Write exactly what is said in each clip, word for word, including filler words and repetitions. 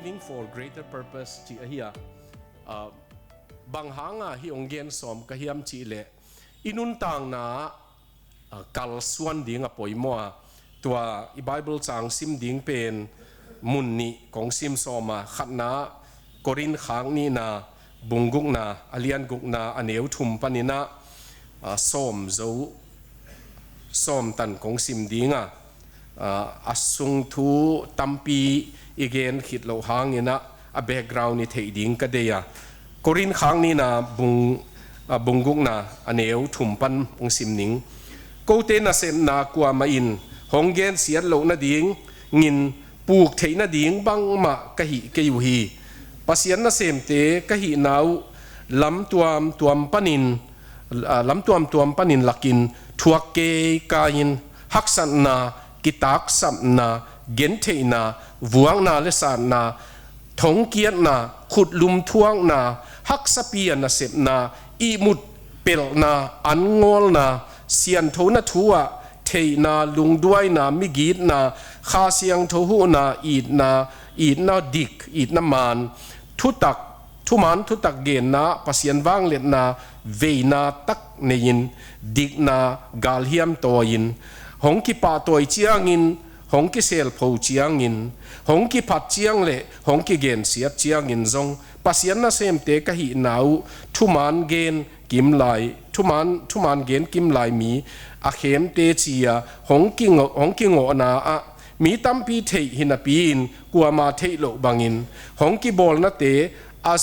Aiming for greater purpose cih ahi a, ah, bang hanga hih hong gen sawm ka hiam cih leh i nuntakna ah, ah, kalsuan ding a poimaw a, tua i Bible cang sim ding pen mun nih kong sim sawm a, khatna Korin khak nihna bung gukna a lian gukna a neu thum panin ah, ah, sawm zo sawm tan kong sim ding a, ah, a sung thu tampi i gen khit loh hangin ah a background i theih ding ka deih a. Korin khak nihna bung, ah, bung gukna a neu thum pan hong sim ning. Kote nasepna kuamah in hong gensiat loh nadingin puk theih nading bangmah ka hih kei uh hi. Pasian nasemte ka hihna uh lam tuamtuam panin, ah, lam tuamtuam panin lakin thuak keikai in haksatna, kitaksapna, gentheihna, vuakna le satna, thongkiatna, khutlum thuakna, haksapi a nasepna, ihmut pelhna, an ngawlna, sianthona thu ah theihna, lungduaina, migitna, Kha Siangtho huhna, itna, itna dik, itna maan, thutak, thumaan thutak genna, Pasian vangliatna, veina tak nei-in, dikna galhiam tawi-in, hong kipahtawi ciangin, hong kiselpho ciangin, hong kiphat ciang le hong kigensiat ciangin zong Pasian nasemte ka hihna uh thumaan gen kimlai, thumaan, thumaan gen kimlai mi a khemte ci-a hong kingawh, hong kingawhna ah mi tampi theih hi napi-in kuama theih loh bangin hong kibawlnate a,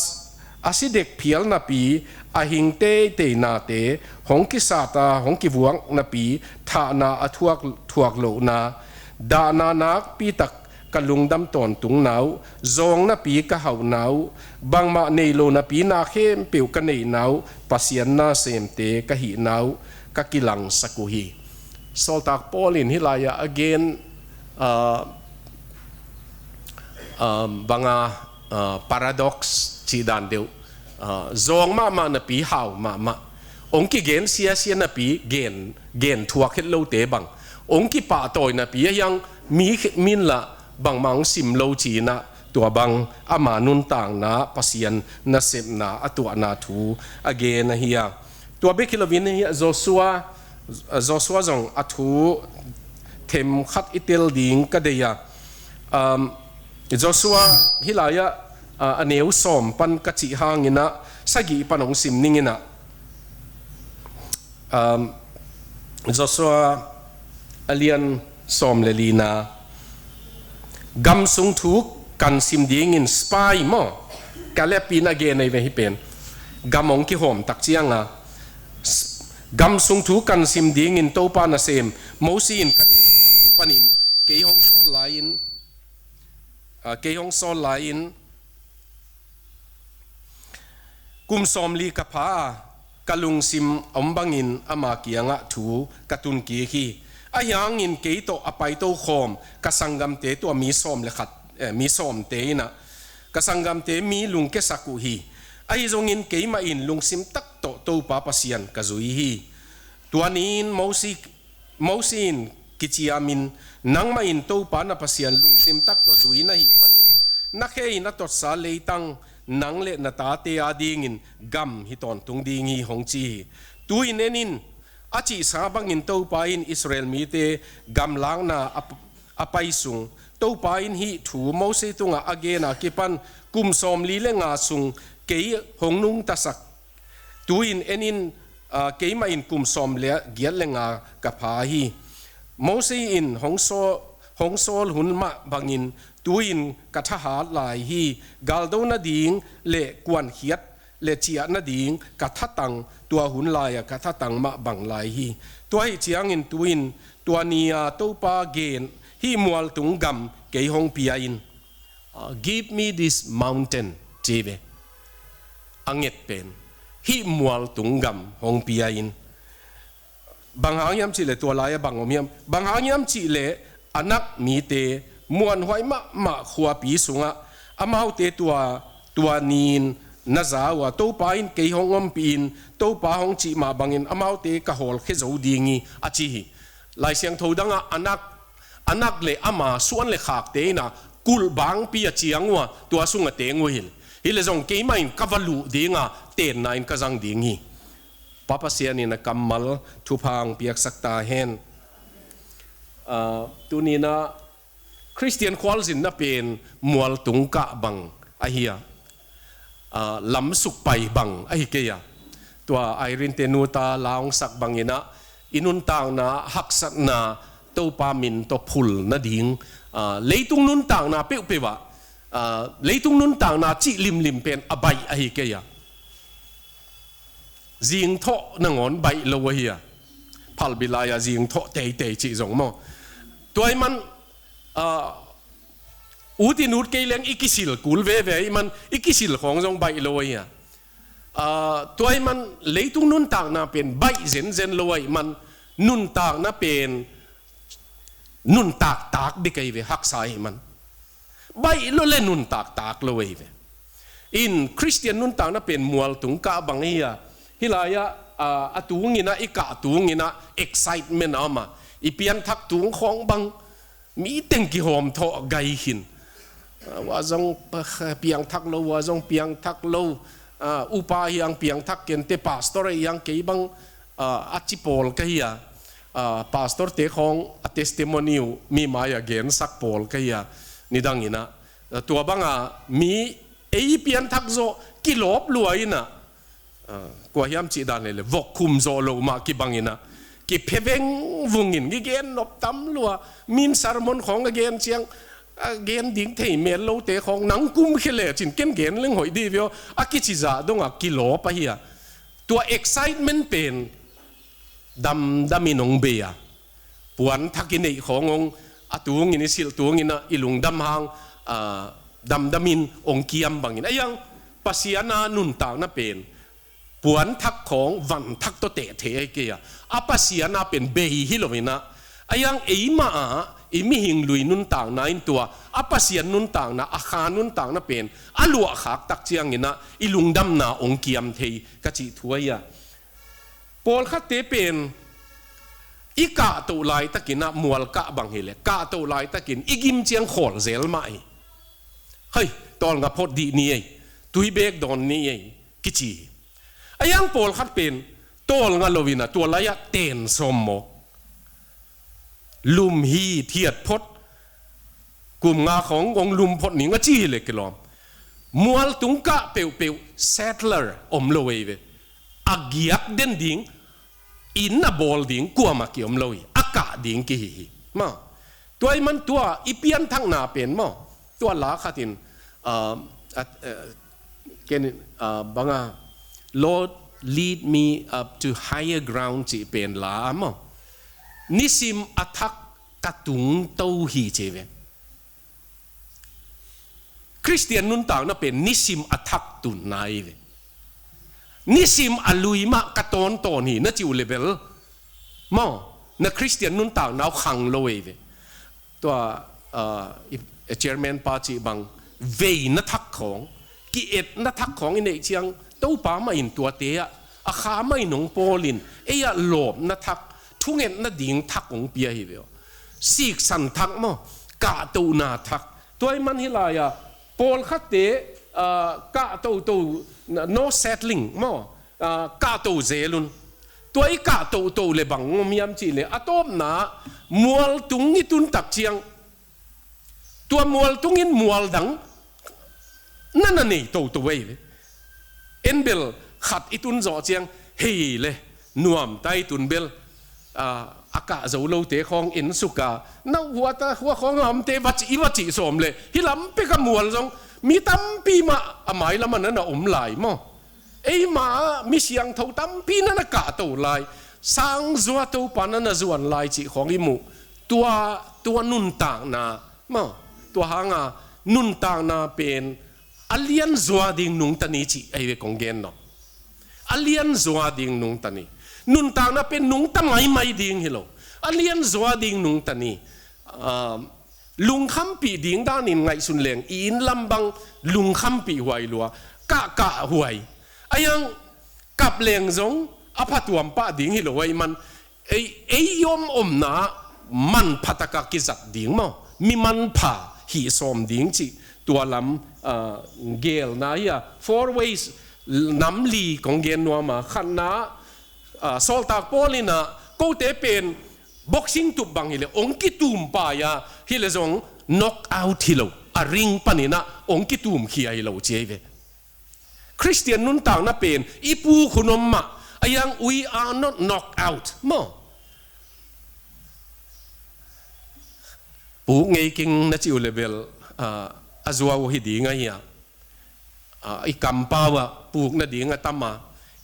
a si dek phial napi, a hing teitei nate hong kisat a hong kivuak napi, thahna a thuak, thuak lohna, dahna nakpi tak ka lungdam tawntungna uh, zawng napi ka hauhna uh, bangmah nei lo napi na khempeuh ka neihna uh, Pasian nasemte ka hihna uh ka kilangsak uh hi. Sawltak Paul in hih lai-ah a gen, ah, ah, banga, ah, paradox cih dan deuh, ah, zawng mahmah napi hau mahmah, hong kigen siasia napi gen, gen thuak het lote bang, hong kipahtawi napi a hiang mi khe-, min lah bangmah hong sim lo ci-in ah, tua bang ama nuntakna Pasian nasepna a tuahna thu a gen ahi a. Tua bek hi loin ahi a, Joshua, Joshua zong a thu themkhat i tel ding ka deih a. Um, Joshua hih lai-ah, ah, a neu sawm pan ka cih hangin ah sagih pan hong sim ning in ah. Um, Joshua a lian sawm le lina. Gam sung thu kan sim dingin spy maw? Kaleb in a gen ahi ve hih pen. Gam hong kihawm tak cianga, s-, gam sung thu kan sim dingin Topa nasem Mosi in Kadesh panin kei hong sawl lai-in, ah, kei hong sawl lai-in, kum sawmli ka pha a, ka lungsim om bangin ama kiangah thu ka tun kik hi. Ahi hangin kei tawh a paito khawm ka sanggamte tua mi sawm le khat, eh, mi sawmte in ah ka sanggamte mi lungkiasak uh hi. Ahi zongin keimah in lungsim tak tawh Topa Pasian ka zui hi. Tua ni-in Mosi Mosi in kiciamin, nangmah in Topa na Pasian lungsim tak tawh zui na hih manin, na khe in a totsa leitang nang le na tate adingin gam hi tawntung ding hi, hong ci hi. Tu-in en in, a cihsa bangin Topa in Israel mite gamlakna a, a pai sung, Topa in hih thu Mosi tungah a gen a kipan kum sawmli le nga sung kei hong nungtasak. Tu-in en in, ah, keimah in kum sawm le giat le nga ka pha hi. Mosi in hong saw-, hong sawl hun mah bangin tu-in ka thahat lai hi. Galdo nading le kuankhiat le ciah nading ka thatang, tua hun lai-a ka thatang mah bang lai hi. Tua ahih ciangin tu-in tua ni-a Topa gen hih mualtung gam kei hong pia in. Ah, "Give me this mountain," ci ve. A nget pen, "Hih mualtung gam hong pia in." Bang hang hiam cih leh tua lai-ah bang om hiam? Bang hang hiam cih leh Anak mite muanhuai mahmah khuapi sungah amaute tua, tua ni-in na za uh a, Topa in kei hong ompih-in, Topa hong cih mah bangin amaute ka hawlkhia zo ding hi, a ci hi. Lai Siangtho dangah Anak, Anak le ama suan le khakte in ah kulh bangpi a ciang uh a, tua sung a teng uh hi. Hi leh zong keimah in ka va luh ding a, tenna in ka zang ding hi. Pa Pasian in a kammal thupha hong piaksak ta hen. Ah, tuni-in ah Khristian khualzinna pen mualtung kah bang ahi a, ah, lamsuk pai bang ahi kei a. Tua Irene-te nu ta la hong sak bangin ah, i nuntakna haksatna Topa min tawh phul nading, ah, leitung nuntakna peuhpeuh ah, ah, leitung nuntakna cih limlim pen a baih ahi kei a. Zingthawh nangawn baih lo ahi a. Phalbi lai-ah zingthawh teitei cih zong maw. Tua ahih man, ah, ut in ut kei leng i kisil kul veve ahih man, i kisil khawng zong baih lo ahi a. Ah, tua ahih man leitung nuntakna pen baih zenzen lo ahih man, nuntakna pen nuntak tak bek ahi ve, haksa ahih man. Baih lo leh nuntak tak lo ahi ve. In Khristian nuntakna pen mualtung kah bang ahi a. Hih lai-ah, ah, a tungin ah, i kah tungin ah excitement a om a. I pianthak tung khawng bang, mi teng kihawm thawh gai khin. Ah, ua zong, ah, piangthak lo, ua zong piangthak lo. Ah, upa hi hang piangthak kei inteh, pastor hi hang, kei bang, ah, a ci pawl ka hi a. Ah, pastor-te khawng a testimony uh mi mai-ah gensak pawl ka hi a. Nidangin ah, ah, tua bang a mi ei pianthak zawh kilawp lua in ah, ah, kua hiam cih dan leh leh vok khum zawh loh mah kibangin ah, kiphe vengvung in, kigen nop tam lua. Min sermon khawng a gen ciang, a gen ding thei mel lote khawng, nang kumkhia lecin ken gen leng hoih dih ve aw, a kici zah dong a kilawp ahi a. Tua excitement pen damdam in hong bei a. Puanthak i neih khawng hong, a tungin, i silh tungin ah i lungdam hang, ah, damdam in hong kiam bangin. Ahi hang Pasian a nuntakna pen puanthak khawng, vanthak tawh teh thei ahi kei a. A Pasian a pen bei hi lo in ah, ahi hang eimah a i mihing lui nuntakna in tua a Pasian nuntakna, a Kha nuntakna pen a luahkhak tak ciangin ah i lungdamna hong kiam thei ka cih thu ahi a. Pawlkhatte pen i kahtoh laitakin ah, mual kah bang hi leh kahtoh laitakin i gim ciang khawl zel mah hi. Hei, tawlnga phot dih ni ei, tui bek dawn ni ei, kici hi. Ahi hang pawlkhat pen tawlnga lo in ah, tua lai-ah ten sawm mawk. Lum hi thiat phot, kum nga khawng hong lum phot ning a ci hi leh kilawm. Mualtung kah peuhpeuh settler om lo ahi ve. A giak den ding, inn a bawl ding kuamah ki-om lo hi. A kah ding kihi hi. Maw. Tua ahih man tua i pianthakna pen maw. Tua la khat in, ah, ah, ah, ken, ah, bang a, "Lord, lead me up to higher ground," cih pen la maw. Nisim a thak ka tungto hi ci ve. Khristian nuntakna pen nisim a thak tunna hi ve. Nisim a lui mah ka tawntawn hi na cih uh leh bel, maw, na Khristian nuntakna uh khang lo hi ve. Tua, ah, i, i chairman pa cih bang, veina thak khawng, ki-etna thak khawng i neih ciang, Topa mah in tuate ah, a Kha mah in hong pawlin, ei ah lawpna thak, thungetna ding thak hong pia hi ve aw. Siksan thak maw, kahtohna thak. Tua ahih man hih lai-ah pawlkhatte, ah, kahtohtoh, no settling maw, ah, kahtoh zel un. Tua i kahtohtoh leh bang om hiam cih leh, a tawpna mualtung i tun tak ciang, tua mualtung in mual dang na na nei toto ahi ve. En bel khat i tun zawh ciang, hei leh nuam ta i tun bel, ah, a kah zo lote khawng en suk a, na hua ta, hua khawng a omte va cih, i va cih sawm leh, hih lam pek a mual zong mi tampi mah a mailam ah na na om lai maw. Eima ah mi siangtho tampi na na kahto lai, sangzua Topa na na zuan lai cih khawng i muh. Tua, tua nuntakna maw, tua hang a nuntakna pen a lianzua ding nungta ni cih ahi ve kong gen nawh. A lianzua ding nungta ni. Nuntakna pen nungta maimai ding hi lo. A lianzua ding nungta ni. Ah, lungkhampih ding danin ngaihsun leng, i inn lam bang lungkhampih huai lua, kahkah huai. Ahi hang kap leng zong a phatuam pah ding hi lo ahih man, ei, ei i om omna ah manpha tak a kizat ding maw, mi manpha hih sawm ding cih tua lam, ah, gelna hi a, four ways, nam li kong gen nuam a, khatna, ah, sawltak Paul in ah kote pen boxing tup bang hileh ong kitum pai a, hileh zong knock out hi lo, a ring panin ah ong kitum khia hi lo ci ahi ve. Khristian nuntakna pen i puk hun om mah, a yang we are not knock out maw. Puk ngei keng na cih uh leh bel, ah, a zuau hi ding ahi a. Ah, i kampau ah puk nading a tam a,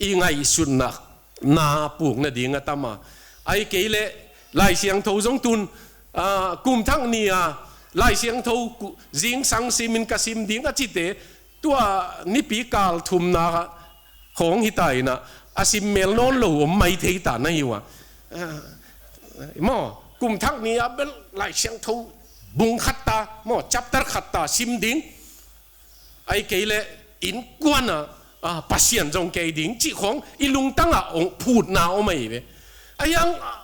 i ngaihsutna na puk nading a tam a. Ahih kei leh Lai Siangtho zong tun, ah, kum thak ni a Lai Siangtho ku-, zingsang simin ka sim ding a cite, tua nipi kal thumna khawng hi ta in ah, a sim mel nawn lo om mai thei ta na hi uh a. Ah, maw, kum thak ni a bel Lai Siangtho bung khat ta, maw, chapter khat ta sim ding. Ahih kei leh innkuan ah, ah, Pasian zong kei ding cih khawng i lungtang ah ong phutna om ahi ve. A yang, ah,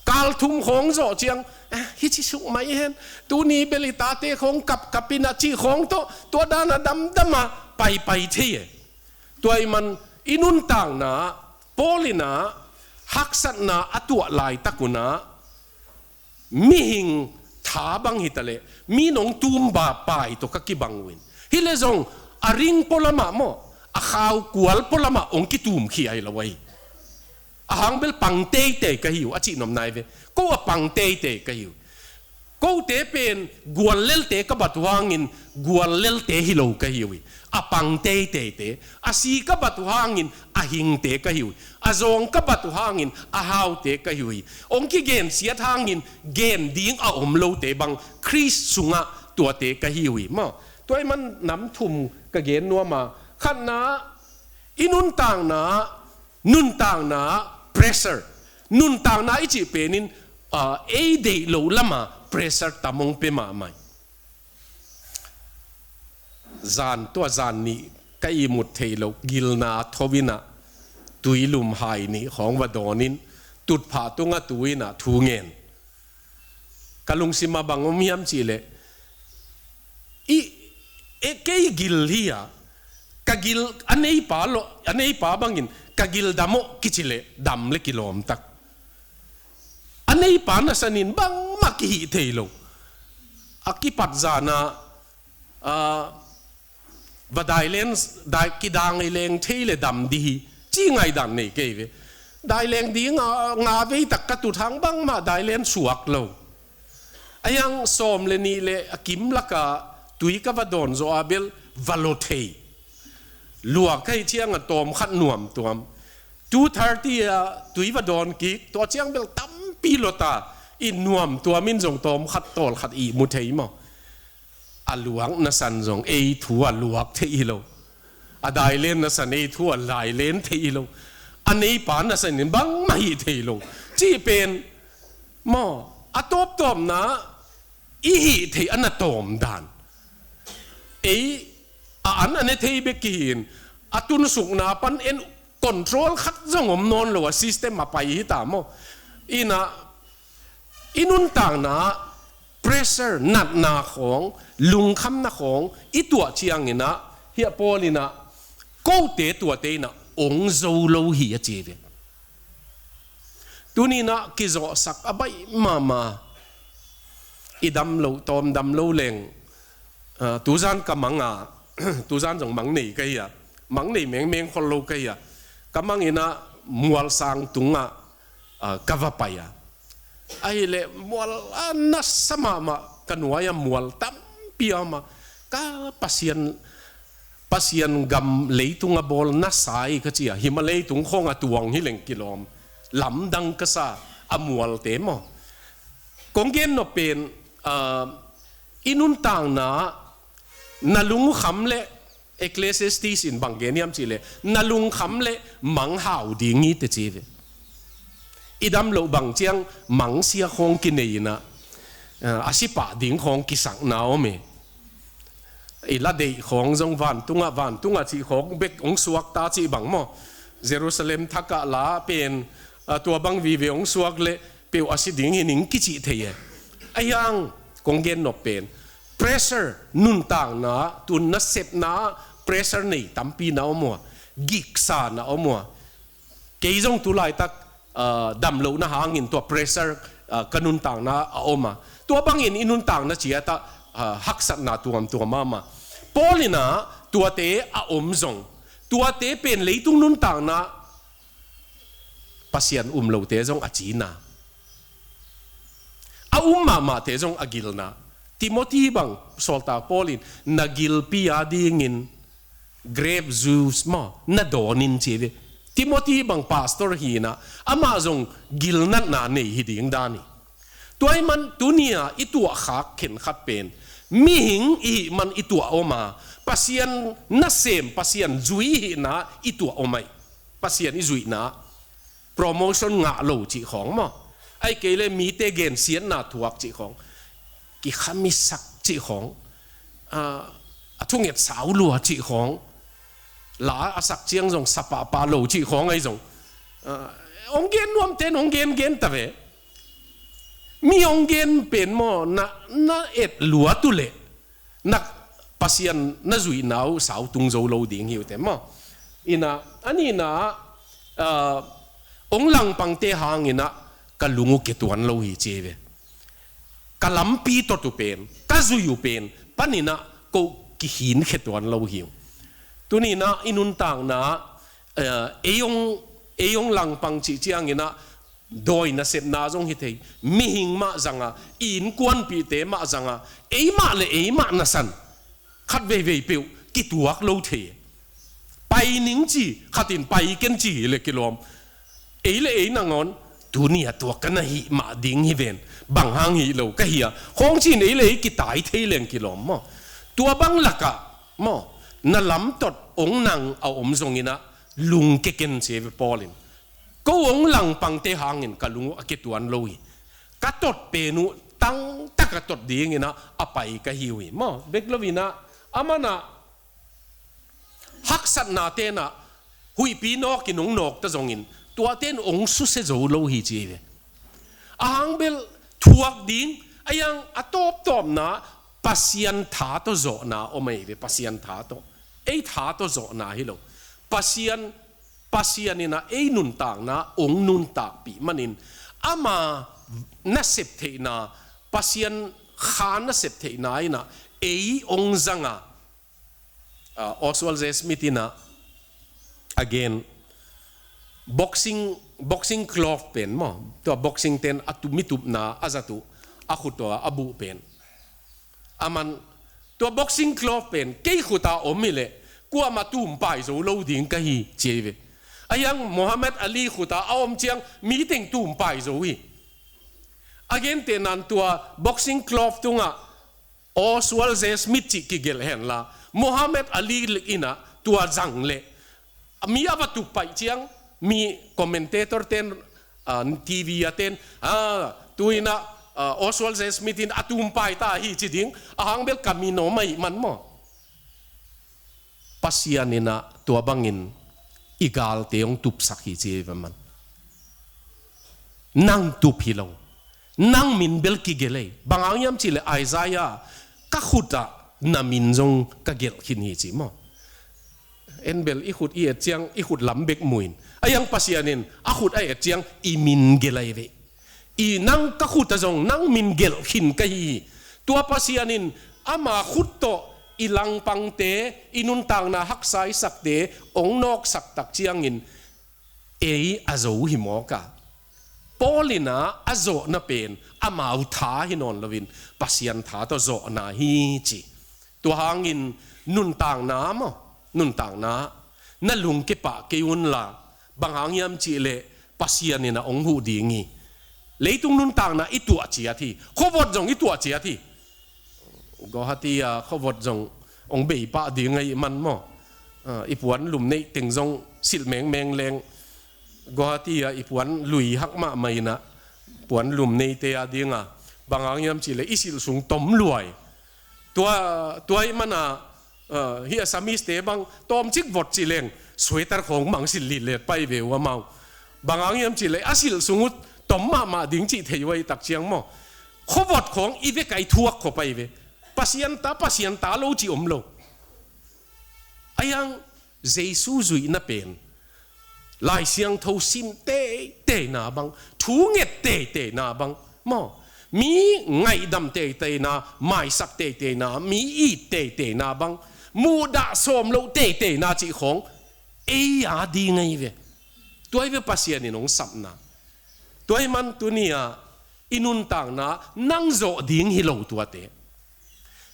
kal thum khawng zawh ciang, ah, hih ci suk mai hen, tuni bel i tate khawng kapkap in ah cih khawng tawh, tua dan a damdam a paipai thei e. Tua ahih man i nuntakna ah, Paul in ah haksatna a tuah laitak un ah, mihing tha bang hi ta leh, mi nong tum ba pai tawh ka kibang uh in. Hileh zong a ring pua lamah maw, a khau kual pua lamah ong kitum khia hi lo ahi. A hang bel pang teitei ka hi uh, a cih nopna hi ve. Ko a pang teitei ka hi uh. Kote pen guallelte ka bat uh hangin guallelte hi lo ka hi uh hi. A pang teiteite, a si ka bat uh hangin a hingte ka hi uh hi. A zawng ka bat uh hangin a haute ka hi uh hi. Ong kigensiat hangin gen ding a om lote bang Khrist sungah tuate ka hi uh hi maw. Tua ahih man nam thum ka gen nuam a. Khatna, i nuntakna, nuntakna pressure. Nuntakna i cih penin, ah, ei deih loh lama pressure tam ong pia mahmah hi. Zan tua zan nih ka ihmut theih loh gilna tho in ah, tuilum hai nih khawng va dawn in, tutphah tungah tu in ah thu ngen. Ka lungsim ah bang om hiam cih leh, i, e, kei gil hi a, ka gil a neipa lo, a neipa bangin ka gil dam aw kici leh dam leh kilawm tak. A neipa nasanin bangmah kihih thei lo. A kipat zan ah, ah, va dailen, dai, kidang i leng thei leh dam di hi, ci ngaidan nei kei ve. Daileng ding a nga vei tak ka tut hang bangmah dailen suak lo. A yang sawm leh nih leh a kim laka tui ka va dawn zawh a bel va lua thei. Luak ka hih ciangah tawm khat nuamtuam. Two thirty a tui va dawn kik, tua ciang bel tampi lua ta, i nuamtuam in zong tawm khat tawl khat ihmu thei maw. A luak nasan zong ei thu a luak thei hi lo. A dailen nasan ei thu a dailen thei hi lo. A neipa nasan in bangmah hih thei lo. Cih pen maw, a tawptawpna i hih theih a na tawm dan. Ei a an a ne thei bek kihi in, a tunsukna pan en control khat zong om nawn lo a system a pai hi ta maw. In ah, i nuntakna ah pressure, natna khawng, lungkhamna khawng i tuah ciangin ah, hiah Paul in ah, kote tuate in ah ong zo lo hi a ci ve. Tuni in ah kizawhsak a baih mahmah. I dam loh, tawm dam lo leng, ah, tuzan ka mang a, tuzan zong mang nei ka hi a, mang nei mengmeng khol lo ka hi a, ka mang in ah mualsang tungah, ah, ka va pai a. Ahih leh mual a nasa mahmah, ka nuai ah mual tampi a om a, ka Pasian, Pasian gam leitung a bawl nasa hi ka ci a, hih mah leitung khawng a tuang hi leng kilawm, lamdang ka sa, a mualte maw. Kong gen nop pen, ah, i nuntakna ah na lungkham leh, Ecclesiastes in bang gen hiam cih leh, na lungkham leh mang hau ding hi teh ci ve. I dam loh bang ciang mangsia khawng kinei in ah, ah, a si pah ding khawng kisakna om e. I la deih khawng zong vantungah, vantungah cih khawng bek ong suak ta cih bang maw. Jerusalem thak ah la pen, ah, tua bang vive ong suak leh peuh a si ding hi ning kicih thei e. Ahi hang kong gen nop pen, Pressure, nuntakna, tu nasepna, pressure nei tampi na om uh a, giksa na om uh a. Kei zong tu laitak, ah, damlohna hangin tua pressure, ah, ka nuntakna a om a. Tua bangin i nuntakna ciatah, ah, haksatna tuamtuam a om a. Paul in ah tuate a om zong, tuate pen leitung nuntakna Pasian um lote zong a cina, a um mahmahte zong a gilna. Timothy bang sawltak Paul in na gilpi a dingin grape juice maw na dawn in ci ve. Timothy bang pastor hi in ah amah zong gilnatna nei hi ding dan hi. Tua ahih man tuni-a i tuahkhak khenkhat pen mihing i hih man i tuah om a, Pasian nasem, Pasian zui hihna i tuah om ahi. Pasian i zuihna, promotion ngah lo cih khawng maw, ahih kei leh mite gensiatna thuak cih khawng, kikhamisak cih khawng, ah, a thunget sau lua cih khawng, la a sak ciang zong sa pahpah lo cih khawng ahi zong, ah, hong gen nuamte in hong gengen ta ve. Mi hong gen pen maw, na, na et luat uh leh na Pasian na zuihna uh sau tung zo lo ding hi uh teh maw. In ah, a nihna ah, hong langpangte hangin ah ka lung uh kia tuan lo hi ci hi ve. Ka lampi tot uh pen, ka zui uh pen panin ah ko kikhin khia tuan lo hi uh. Tuni in ah i nuntakna, eh, ei hong, ei hong langpang cih ciangin ah dawi nasepna zong hi thei, mihing mah zang a, i innkuanpihte mah zang a, eimah le eimah nasan khat veivei peuh kituak lo thei. Pai ning ci, khat in pai ken ci hi leh kilawm. Ei le ei nangawn, tuni-a tua ka na hih mah ding hi ven, bang hang hih lo ka hi a, khawng ci-in ei le ei kitai thei leng kilawm maw. Tua bang lakah maw, na lamtot hong nang a om zongin ah lungkia ken ci hi ve Paul in. Ko hong langpangte hangin ka lung uh a kia tuan lo hi. Ka tot pen uh tangtak a tot dingin ah a pai ka hi uh hi maw. Bek lo in ah, a man ah haksatnate in ah huihpi nawkin hong nawk ta zongin tuate in hong susia zo lo hi ci hi ve. A hang bel thuak ding, a hiang a tawptawpna Pasian tha tawh zawhna om ahi ve, Pasian tha tawh. Ei tha tawh zawhna hi lo. Pasian, Pasian in ah ei nuntakna hong nuntakpih manin ama nasep theihna, Pasian kha nasep theihna in ah ei hong zang a, ah, Oswald J. Smith in ah, again, boxing, boxing glove pen maw, tua boxing ten a tu, mi tupna a zat uh, a khut tua a buh pen. A man, tua boxing glove pen kei khut a om hi leh kuamah tumpai zo lo ding ka hi ci hi ve. A hiang Muhammad Ali khut a a om ciang mi teng tumpai zo hi. A gentehna in tua boxing glove tungah Oswald J. Smith cih kigelh hen la, Muhammad Ali in ah tua zang leh, mi a va tup paih ciang, mi commentator ten, ah, T V a ten, ah, tu in ah, ah, Oswald J. Smith in a tumpai ta hi ci ding, a hang bel ka min om ahih man maw. Pasian in ah tua bangin i galte hong tupsak hi ci hi ve man. Nang tup hi lo. Nang min bel kigelh ei. Bang hang hiam cih leh Isaiah, ka khut ah na min zong ka gelh khin hi ci maw. En bel i khut i et ciang i khut lam bek mu in, a hiang Pasian in a khut a et ciang i min gelh ahi ve. I nang ka khut ah zong nang min gelh khin ka hi hi. Tua Pasian in ama khut tawh i langpangte, i nuntakna haksa i sakte hong nawksak tak ciangin ei a zo hi mawk a. Paul in ah a zawhna pen amau tha hi nawn loin Pasian tha tawh zawhna hi ci. Tua hangin nuntakna maw, nuntakna na lungkia pah kei un la, bang hang hiam cih leh Pasian in ah hong huh ding hi. Leitung nuntakna i tuah ciat hi. Khuavot zong i tuah ciat hi. Guwahati a khuavot zong hong bei pah ding ahih man maw. Ah, i puan lum neih teng zong silh mengmeng leng. Guwahati a i puan lui hak mahmah in ah, puan lum neite a ding a, bang hang hiam cih leh i silh sung tom luai. Tua, tua ahih man a, ah, hih Assamese te bang tawmcik vot cih leng sweater khawng mang silh litlet pai ve uh amau. Bang hang hiam cih leh a silh sung uh tom mahmah ding cih thei uh ahih tak ciang maw. Khuavot khawng i vek a i thuak khop ahi ve. Pasian ta, Pasian ta lo ci om lo. Ahi hang Jesu zuihna pen Lai Siangtho sim teiteina bang, thu nget teiteina bang maw, mi ngaihdam teiteina, maisak teiteina, mi it teiteina bang, muhdah sawm loh teiteina cih khawng ei a ding ahi ve. Tua hi ve Pasian in hong sapna. Tua hi man tuni-a i nuntakna nang zawh ding hi lo tuate.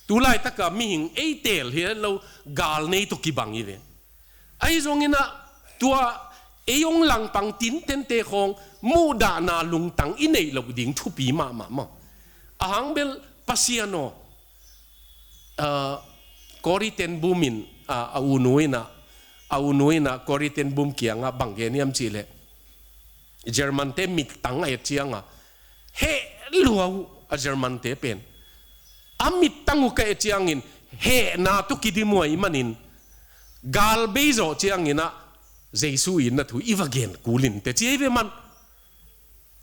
Tu laitaka mihing ei teel hi lo, gal nei tawh kibang hi ve. Ahi zongin ah tua ei hong langpang tintente khawng muhdahna lungtang i neih loh ding thupi mahmah maw. A hang bel Pasian aw, ah, Corrie ten Boom in, ah, a unu in ah, a unu in ah Corrie ten Boom kiangah bang gen hiam cihleh, Germante mittang a et ciangah heh lua uh a Germante pen. A mittang uh ka et ciangin hehna tawh kidim uh ahih manin, gal bei zawh ciangin ah Jesu itna thu i va gen kul inteh ci hi ve man.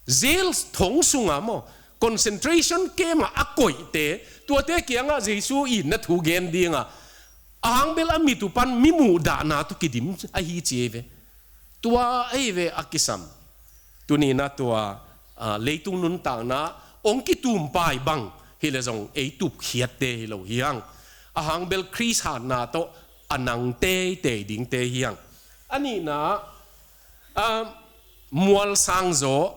Jail thong sungah maw, concentration camp ah a koihte, tuate kiangah Jesu itna thu gen dingah a hang bel a mit uh pan mi muhdahna tawh kidim ahi ci hi ve. Tua ahi ve a kisam. Tuni-in ah tua, ah, leitung nuntakna hong kitumpai bang hileh zong ei tupkhiatte hi lo hi hang. A hang bel Khrist hatna tawh a nang teitei dingte hi hang. A nihna, ah, mual sangzaw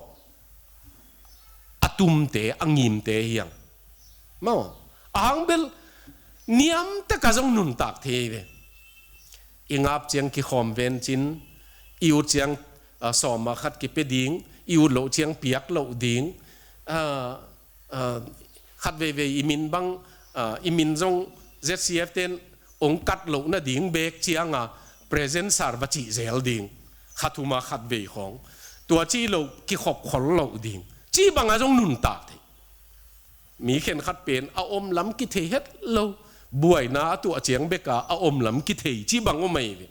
a tumte, a ngimte hi hang. Maw, a hang bel niamtaka zong nuntak thei ve. I ngap ciang kikhawm vencin, i ut ciang, ah, sawma khat kipia ding, i ut loh ciang piak loh ding, ah, ah, khat veivei i min bang, ah, i min zong Z C F ten hong kat loh nading bek cianga present sar va cih zel ding. Khat huma khat vei khawng. Tua cih loh kikhop khol loh ding. Cih banga zong nuntak thei. Mi khenkhat pen a om lam kithei het lo. Buaina a tuah ciang beka a om lam kithei cih bang om ahi ve.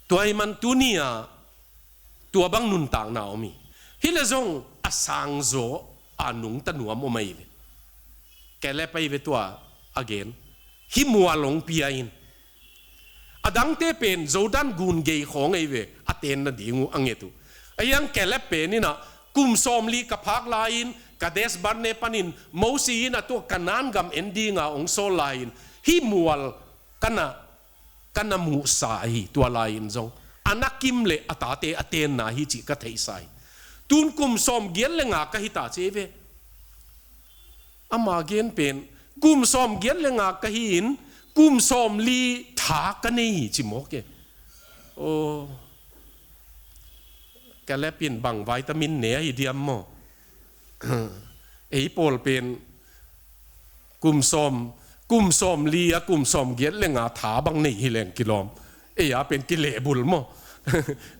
Tua hi man tuni-a tua bang nuntakna om hi. Hileh zong a sangzaw a nungta nuam om ahi ve. Caleb ahi ve tua a gen. Hih mual hong pia in. A dangte pen Jordan gun gei khawng ahi ve, a ten nading uh a nget uh. Ahi hang Caleb pen in ah, kum sawmli ka phak lai-in Kadesh Barnea panin Mosi in a tua Kanaan gam en dinga hong sawl lai-in, hih mual ka na, ka na muhsa ahi, tua lai-in zong a na kim le a tate a tenna hi cih ka theihsa hi. Tun kum sawmgiat le nga ka hita ci hi ve. Ama gen pen, kum sawmgiat le nga ka hi-in, kum sawmli tha ka nei hi ci mawk e. Aw, Caleb in bang vitamin ne ahi diam maw? Ei pawl pen kum sawm, kum sawmli a kum sawmgiat le nga tha bang nei hi leng kilawm. Ei a pen kilehbul maw?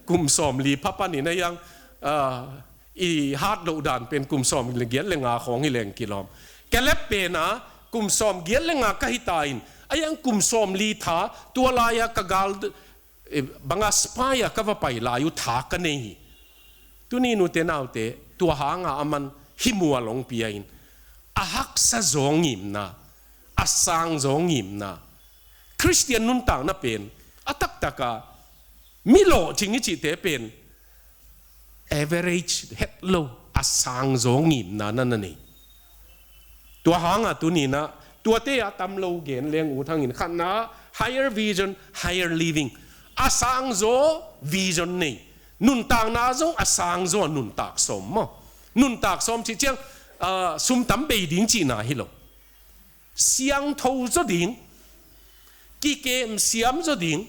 Kum sawmli pha panin a hiang, ah, i hat loh dan pen kum sawmgiat le nga khawng hi leng kilawm. Caleb pen a kum sawmgiat le nga ka hita in, a hiang kum sawmli tha, tua lai-a ka gal, eh, banga spy-a ka va pai lai uh tha ka nei hi. Tuni nute naute, tua hanga aman hih mual hong pia in, a haksa zaw ngimna, a sang zaw ngimna. Khristian nuntakna pen a taktaka mi lawhcing i cihte pen average het lo, a sang zaw ngimna na na nei. Tua hanga tuni-in ah, tuate a tam lo gen leng ut hangin, khatna, higher vision, higher living. A sang zaw vision nei. Nuntakna zong a sang zaw a nuntak sawm maw? Nuntak sawm cih ciang, ah, sum tam bei ding cihna hi lo. Siangtho zaw ding, kikem siam zaw ding.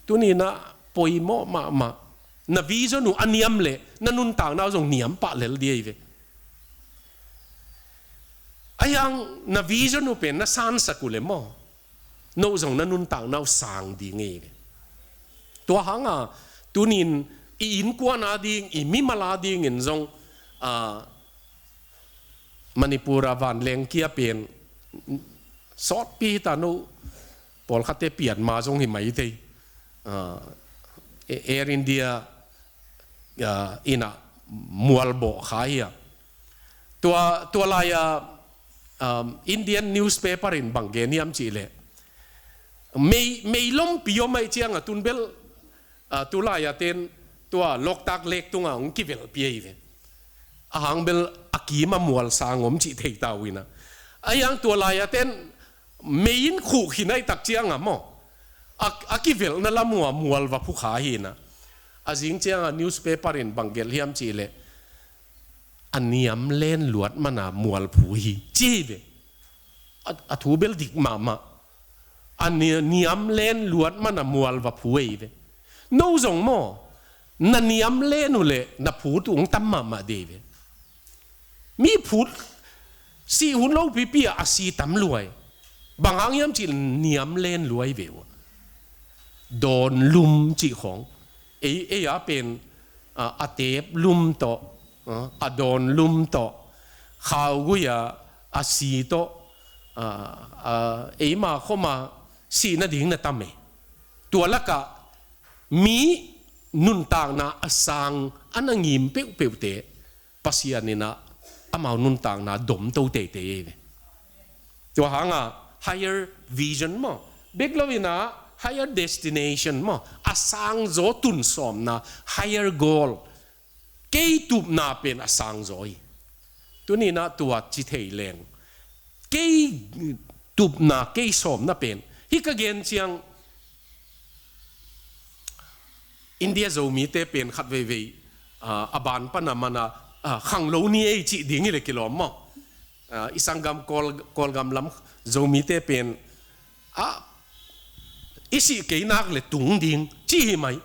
Tuni-in ah poimawh mahmah. Na vision uh a niam leh na nuntakna uh zong niam pah lel ding ahi ve. Ahi hang na vision uh pen na sansak uh leh maw, no zong na nuntakna uh sang ding ahi ve. Tua hanga tuni-in i innkuan ading, i mimal adingin zong, ah, Manipur a vanleng kia pen sawtpi hita, no pawlkhatte pianma zong hi mai thei. Ah, Air India, ah, in ah mualbawh kha hi a. Tua, tua lai-a Um, Indian newspaper in bang gen hiam cihleh, mei, meilompi om ahih ciangah tun bel, uh, tulai-a ten tua Loktak lek tungah hong kivelhpih ahi ve. Ahang bel a kimah mual sang om cih thei ta uh inah. Ahi hang tua lai-a ten mei in khuh khin ahih tak ciangah maw, a, a kivelhna lam uh ah mual va phu kha hi inah. A zing ciangah newspaper in bang gelh hiam cihleh, a niam len luat mana mual phu hi, ci hi ve. A, a thu bel dik mahmah. A ni-, niam len luat mana mual va phu hi ve. No zong maw, na niam len uh leh na phut uh hong tam mahmah dei ve. Mi phut sih hun lopipi ah a si tam lua hi. Bang hang hiam cih niam len lua hi ve uh. Dawn lum cih khawng. Ei, ei a pen, a, a teep lum tawh, a, a dawn lum tawh, khaugui-a a si tawh, a, a, eima khawma sih nading na tam e. Tua lakah mi nuntakna a sang a na ngim peuhpeuhte Pasian inah amau nuntakna domto teitei ei ve. Tua hangah higher vision maw, bek lo inah higher destination maw, a sangzaw tunsawmna, higher goal. Kei tupna pen a sangzaw hi. Tuni inah tua ci thei leng, kei tupna, kei sawmna pen, hih ka gen ciang India Zomite pen khat veivei, ah, a ban pana mana, ah, khanglo ni ei cih ding hileh kilawm maw. Ah, i sanggam Kawl, Kawlgam lam Zomite pen, ah, i sih kei nak leh tung ding ci hi mai.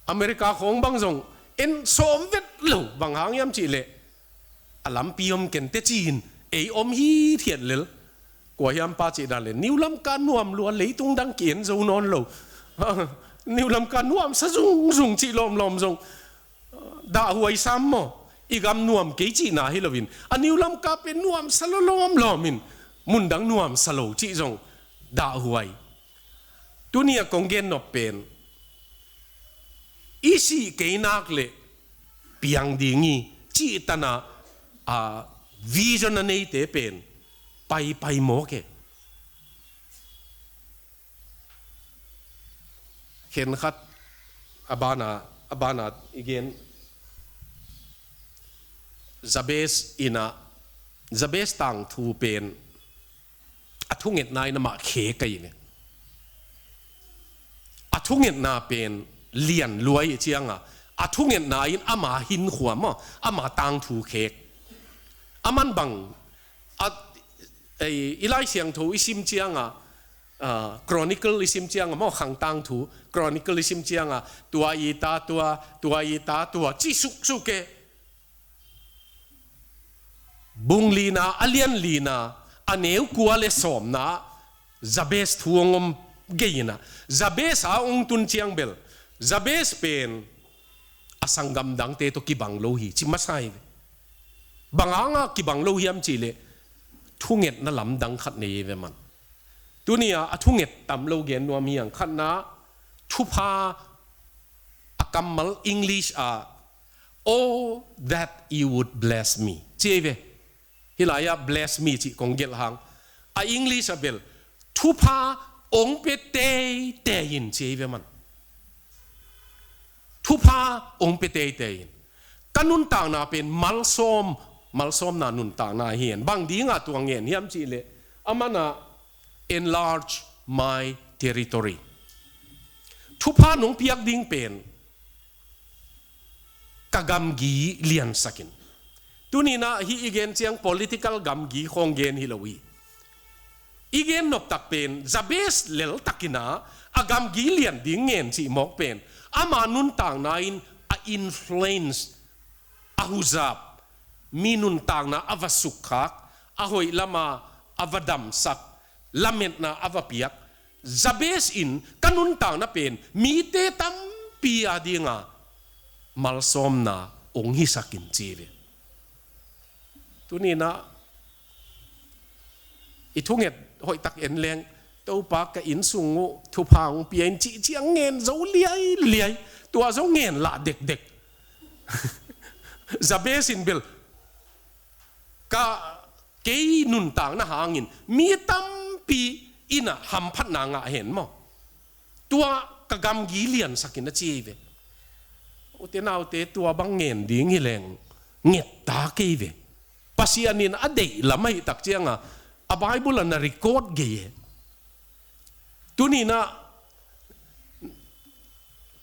America khawng bang zong en sawm vet lo, bang hang hiam cihleh, a lampi om kente ci-in ei om hithiat lel. Kua hiam pa cih dan leh, New Lamka nuam lua, leitung dang ki-en zo nawn lo. New Lamka nuamsa zungzung cih lawmlawm zong dahhuai sam maw, i gam nuam kei cihna hi loin, a New Lamka pen nuamsa lo lawmlawm in, mundang nuamsa lo cih zong dahhuai. Tuni a kong gennop pen, i sih kei nak leh piang ding hi cih tanah, a, vision a neite pen paipai mawk e. Khenkhat a bana, a bana i gen, Jabez inah, Jabez tangthu pen a thungetna in amah khek ahi ve. A thungetna pen lian lua ahih ciangah, a thungetna in ama hinkhua maw, ama tangthu khek. Aman bang, a, ei, i Lai Siangtho i sim ciangah, ah, Chronicle i sim ciangah maw, Khang Tangthu, Chronicle i sim ciangah, tua i ta tua, tua i ta tua, ci suksuk e. Bung lina, a lian lina, a neu kua le sawmna, Jabez thu hong om gei inah. Jabez a hong tun ciang bel, Jabez pen a sanggam dangte tawh kibang lo hi, ci masa hi ve. Bang hangah kibang lo hiam cihleh, thungetna lamdang khat nei hi ve man. Tuni a, a thunget tam lo gen nuam hi hang. Khatna, thupha, a kammal English ah, "Oh, that you would bless me," ci hi ve. Hih lai-ah bless me cih kong gelh hang, a English ah bel, "Thupha hong pia teitei in," ci hi ve man. Thupha hong pia teitei in. Ka nuntakna pen malsawm, malsawmna nuntakna hi hen. Bang dingah tua ngen hiam cihleh, a manah, "Enlarge my territory." Thupha nong piak ding pen ka gamgi liansak in. Tuni inah hih i gen ciang political gamgi khawng gen hi lo hi. I gen noptak pen Jabez leltak inah a gamgi lian ding ngen cih mawk pen, ama nuntakna in a influence, a huzap, mi nuntakna a va sukkhak, a hoih lama a va damsak, lametna a va piak. Jabez in, "Ka nuntakna pen mite tampi a dinga malsawmna hong hisak in," ci hi ve. Tuni inah i thunget hoihtak en leng, "Topa, ka inn sung uh thupha hong pia in," cih ciang ngen zo liailiai. Tua zong ngen lah dekdek. Jabez in bel, ka, kei nuntakna hangin mi tampi in ah hamphatna ngah hen maw. Tua ka gamgi liansakin a ci ei ve. Ute naute, tua bang ngen ding hi leng nget ta kei ve. Pasian in a deih lam ahih tak cianga a Bible ah na record gei e. Tuninah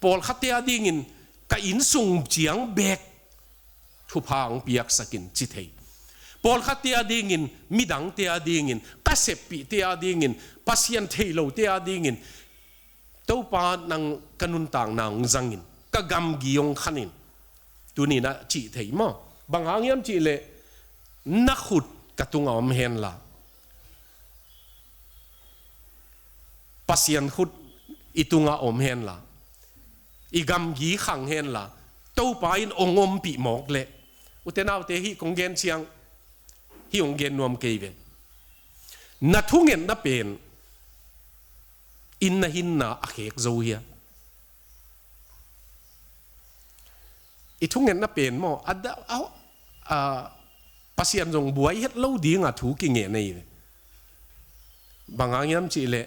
pawlkhatte a dingin ka innsung ciang bek thupha hong piaksakin ci thei. Pawlkhatte a dingin, midangte a dingin, ka seppihte a dingin, Pasian thei lote a dingin, Topa nang ka nuntakna hong zangin, ka gamgi hong khanin. Tuninah cih thei maw? Bang hang hiam cihleh na khut ka tungah om henla, Pasian khut i tungah om henla, i gamgi khang henla, Topa in hong ompih mawk leh, ute naute, hih kong gen ciang, hih hong gen nuam kei ve. Na thungetna pen inn na hinna a khek zo hia? I thungetna pen maw, a da, a, a, Pasian zong buai het lo dinga thu kingen ei ve. Bang hang hiam cihleh,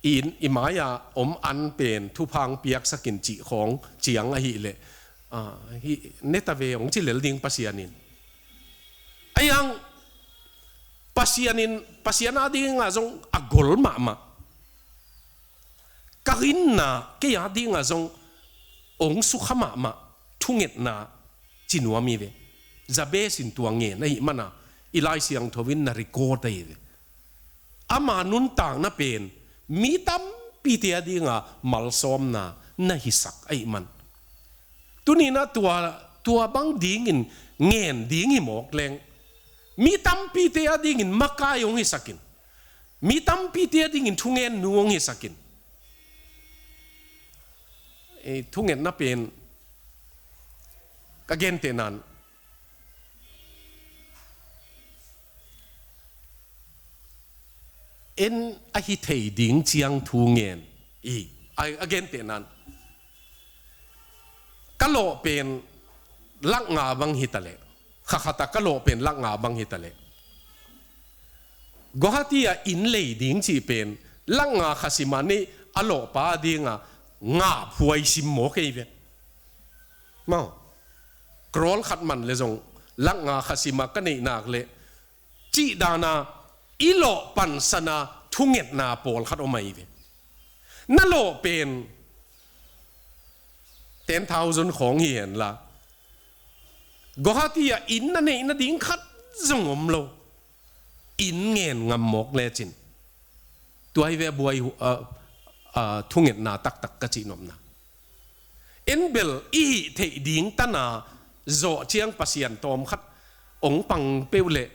i inn i mai-a om an pen thupha hong piaksakin cih khawng ciang ahihleh, a, hi, ne ta ve hong ci lel ding Pasian in. Ahi hang Pasian in, Pasian a dinga zong a gol mahmah. Ka hinna, kei a dinga zong hong sukha mahmah, thungetna ci nuam hi ve. Jabez in tua ngen ahih mana i Lai Siangtho in na record ahi ve. Ama nuntakna pen mi tampite a dinga malsawmna na hisak ahih man. Tuninah tua, tua bang dingin ngen ding hi mawk leng, mi tampite a dingin makai hong hisakin, mi tampite a dingin thungennu hong hisakin. Eh, thungetna pen ka gentehnan, en a hi thei ding ciang thu ngen. I, a, a gentehnan, ka lawh pen lak nga bang hi ta leh, khakhata ka lawh pen lak nga bang hi ta leh, Guwahati ah inn lei ding cih pen lak nga kha sima nei a lawhpa dinga nga phuai sim maw kei ve. Maw, crore khat man le zong lak nga kha sima ka neih nak leh, cih dana i lawh pansana thungetna pawlkhat om ahi ve. Na lawh pen ten thousand khawng hi henla, Guwahati ah inn na neih nading khat zong om lo. Inn ngen ngam mawk lecin, tua hi ve a buai, a, a, thungetna taktak ka cih nopna. En bel i hih theih ding tana zawh ciang Pasian tawm khat hong pang peuh leh,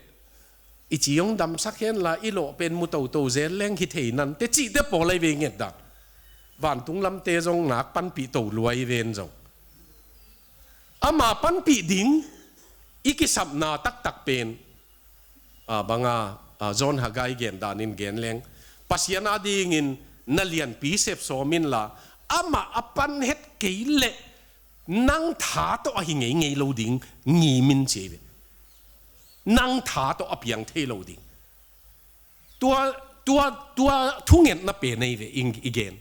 i ci hong damsak henla, i lawh pen mu toto zel leng hi thei nante cihte pawl ahi ve nget dan. Vantung lamte zong nak panpih to lua hi ven zong. Ama panpih ding i kisapna taktak pen, a, banga, a, John Haggai gen danin gen leng, Pasian a dingin na lianpi sep sawm inla, amah a pan het kei leh nang tha tawh a hi ngeingei lo ding ngim in ci hi ve. Nang tha tawh a piang thei lo ding. Tua, tua, tua thungetna pen ahi ve, i gen.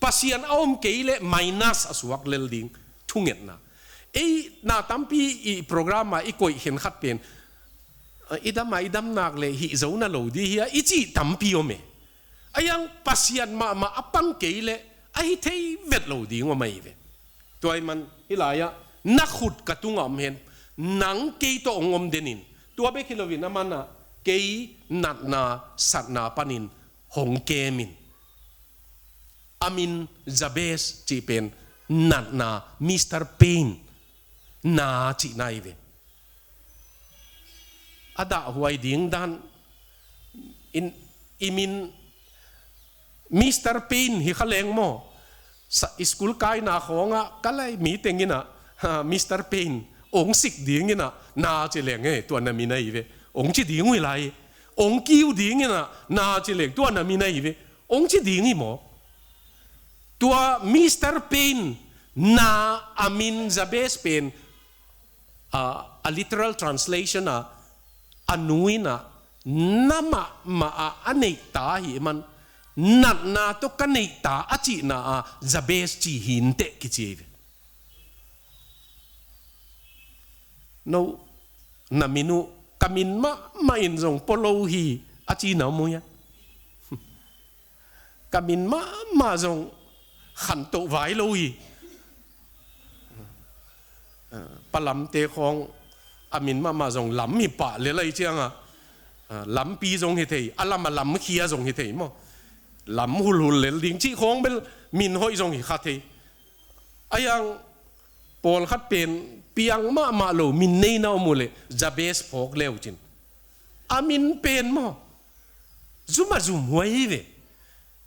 Pasian a om kei leh minus a suak lel ding thungetna. Ei na tampi i program ah i koih khenkhat pen, a, i dam a, i dam nak leh hih zo na lo dih hia i cih tampi om e. Ahi hang Pasian mahmah a pan kei leh a hi thei vet lo ding om ahi ve. Tua ahih man hih lai-ah na khut ka tungah om hen, nang kei tawh hong om den in, tua bek hi loin a manah kei natna satna panin hong kem in. A min Jabez cih pen natna, Mister Pain na cihna ahi ve. A dahhuai ding dan in, i min Mister Pain hi kha leng maw? Sa, school kaina khawngah ka lai mi teng inah, ha, Mister Pain, ong sik ding inah na ci leng, eh, tua na min ahi ve. Ong ci ding uh hi lai. Ong kiu ding inah na ci leng, tua na min ahi ve. Ong ci ding hi maw? Tua Mister Pain na a min Jabez pen, a, a literal translation ah, a nu in ah na mahmah ah a neih ta ahih man, natna tawh ka neih ta a cihna ah Jabez ci hi inteh kici hi ve. No, na min uh ka min mahmah in zong pua lo hi a cihna om uh hia? Ka min mahmah zong khantoh vai lo hi. Pa Lamte khawng a min mahmah zong Lam hi pah lel ahih ciangah, Lampi zong hi thei, a lam a Lamkhia zong hi thei maw. Lam hulhul lel ding cih khawng bel min hoih zong hi kha thei. A hiang pawlkhat pen piang mahmah lo min neina om uh leh Jabez phawk le uh cin, a min pen maw, zum a zum huai hi ve.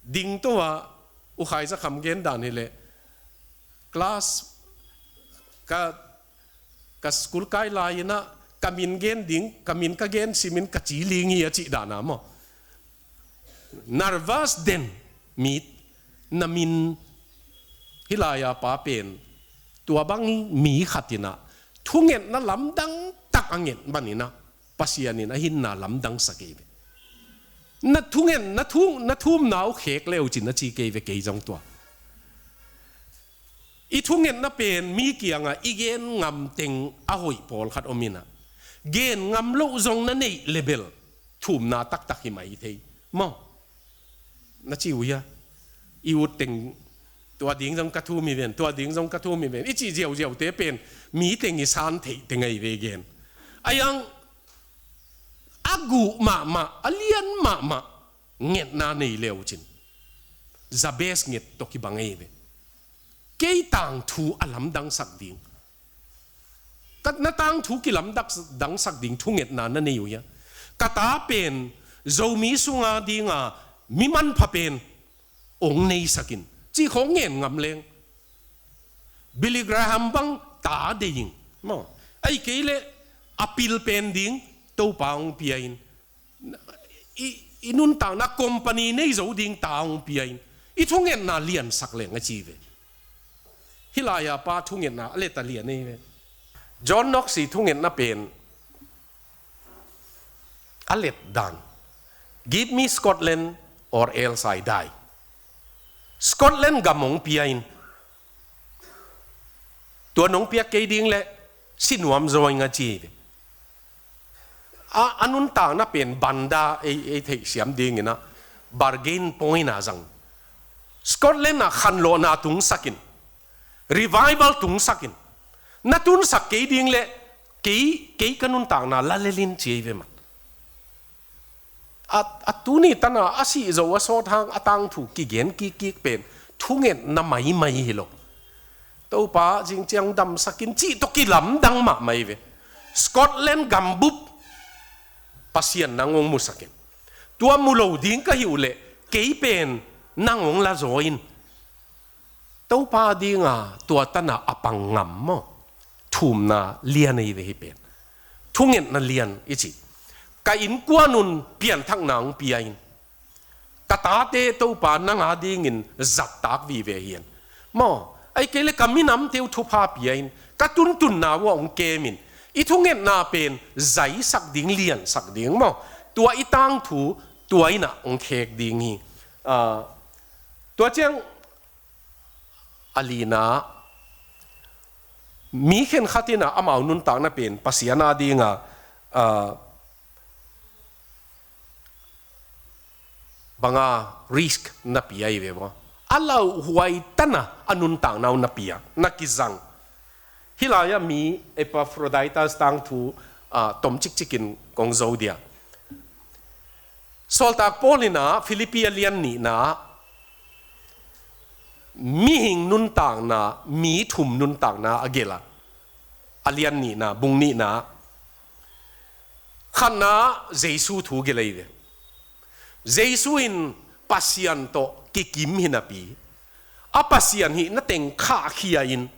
Dingto ah U Khai Za Kham gen dan hi leh, class ka, ka school kai lai-in ah ka min gen ding, ka min ka gen simin ka ci ling hi a cih dan ah maw. Nervous den mi, na min, hih lai-a pa pen tua bang mi khat in ah thungetna lamdang tak a nget manin ah Pasian in a hinna lamdangsak hi ve. Na thunget, na thu, na thumna uh khek le uh cin a ci kei ve, kei zong tua. I thungetna pen mi kiangah i gen ngam teng a hoih pawlkhat om in ah, gen ngam loh zong na neih le bel thumna taktak hi mai thei maw. Na ci uh hia? I ut teng, tua ding zong ka thum hi ven, tua ding zong ka thum hi ven, i cih ziauziaute pen mi teng i san theih teng ahi ve gen. A hiang a guh mahmah, a lian mahmah ngetna nei le uh cin, Jabez nget tawh kibang ahi ve. Kei tangthu a lamdangsak ding, ka, na tangthu kilamdangsak ding thungetna na nei uh hia? Ka ta pen Zomi sunga dinga mi manpha pen ong neisak in, cih khawng ngen ngam leng. Billy Graham bang ta deih ing maw. Ahih kei leh a pil pen ding Topa ong pia in, i, i nuntakna company nei zo ding ta ong pia in, i thungetna liansak leng a ci ve. Hih lai-a pa thungetna a let a lian ahi ve. John Knox i thungetna pen a let dan, "Give me Scotland or else I die." Scotland gam ong pia in, tua nong piak kei ding leh si nuam zaw ing a ci hi ve. A, a nuntakna pen banda ei, ei theihsiam dingin ah bargain point a zang. Scotland ah khanlawhna tungsak in, revival tungsak in, na tunsak kei ding leh kei, kei ka nuntakna la lel in ci hi ve mat. A, a tuni tana a sih zo a sawt hang a tangthu kigen kikkik pen thungetna maimai hi lo. Topa zingciang damsak in cih tawh kilamdang mahmah hi ve. Scotland gambup Pasian nang ong musak in, tua mu lo ding ka hih uh leh kei pen nang ong la zaw in. Topa dinga tua tana a pang ngam maw? Thumna lian ahi ve hih pen. Thungetna lian i cih. Ka innkuan un pianthakna ong pia in, ka tate Topa nang a dingin zattak vive hi in maw. Ahih kei leh ka minamte uh thupha pia in, ka tuntunna uh ah ong kem in. I thungetna pen zaisak ding, liansak ding maw. Tua i tangthu tua in ah ong khek ding hi. Ah, tua ciang a lina, mi khenkhat in ah amau nuntakna pen Pasian a dinga, ah, banga risk na pia hi ve maw. A lauhuai tana a nuntakna uh na pia, na kizang. Hih lai-ah mi Epaphroditus tangthu, ah, tom cikcikin kong zo dia. Sawltak Paul in ah Philippi a lian nihna ah mihing nuntakna, mi thum nuntakna a gelh a, a lian nihna, bung nihna. Khatna, Jesu thu gelh ahi ve. Jesu in Pasian tawh kikim hi napi, a Pasian hihna teng khahkhia in,